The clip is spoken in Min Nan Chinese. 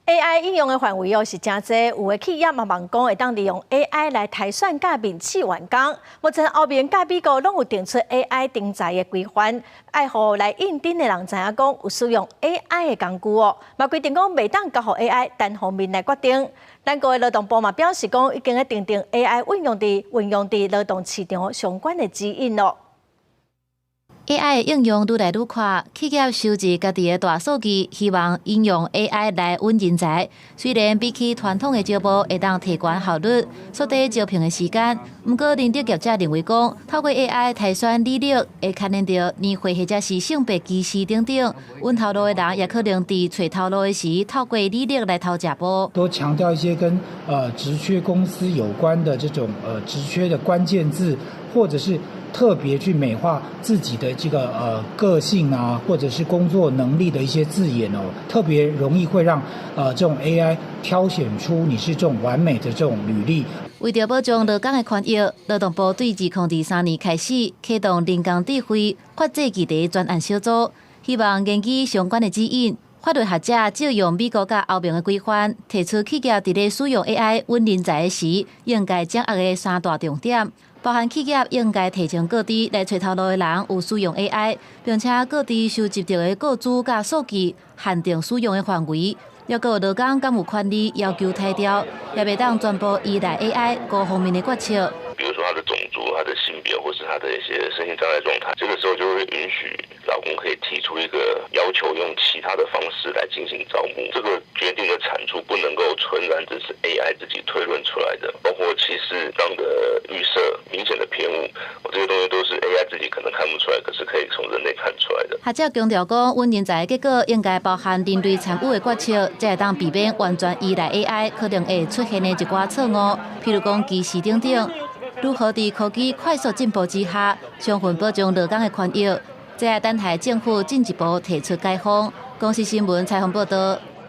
AI 應用的範圍哦是誠濟，有的企業嘛望講會當利用 AI 來篩選佮面試員工。目前歐盟佮美國攏有定出 AI 人才的規範，愛予來應徵的人知影講有使用 AI 的工具哦。嘛規定講袂當交予 AI 單方面來決定。咱國的勞動部嘛表示講，已經咧訂定 AI 運用佇勞動市場相關的指引咯。 AI 的應用愈來愈快，企業收集家己的大數據，希望應用 AI 來搵人才。雖然比起傳統的招募會當提懸效率，縮短招聘的時間，毋過人力業者認為講，透過 AI 篩選履歷，會牽連著年歲或者是性別歧視等等。搵頭路的人也可能佇揣頭路的時，透過履歷來偷食步。多強調一些跟職缺公司有關的這種職缺的關鍵字，或者是特別去美化自己的這個個性啊，或者是工作能力的一些字眼哦，特別容易會讓這種 AI 挑選出你是這種完美的這種履歷。為著保障勞工的權益，勞動部對2023年開始啟動人工智慧法制議題專案小組，希望研究相關的指引。法律學者借用美國佮歐盟的規範，提出企業佇咧使用 AI 搵人才時，應該掌握的三大重點。包含企業應該提前告知來揣頭路的人有使用 AI，並且告知收集著的個資佮數據限定使用的範圍，抑閣勞工敢有權利要求裁掉，也袂當全部依賴 AI 孤方面的決策。比如說他的種族、他的性別，或是他的一些身心障礙狀態，這個時候就會允許勞工可以提出一個要求，用其他的方式來進行招募。這個決定的產出不能夠純然只是 AI 自己推論出來的，包括歧視這樣的預設、明顯的偏誤，這些東西都是 AI 自己可能看不出來，可是可以從人類看出來的。學者強調講，搵人才的結果應該包含人類參與的決策，才會當避免完全依賴 AI 可能會出現的一寡錯誤，譬如講歧視等等。如何佇科技快速進步之下，充分保障勞工的權益？這也等待政府進一步提出解方。公視新聞採訪報導。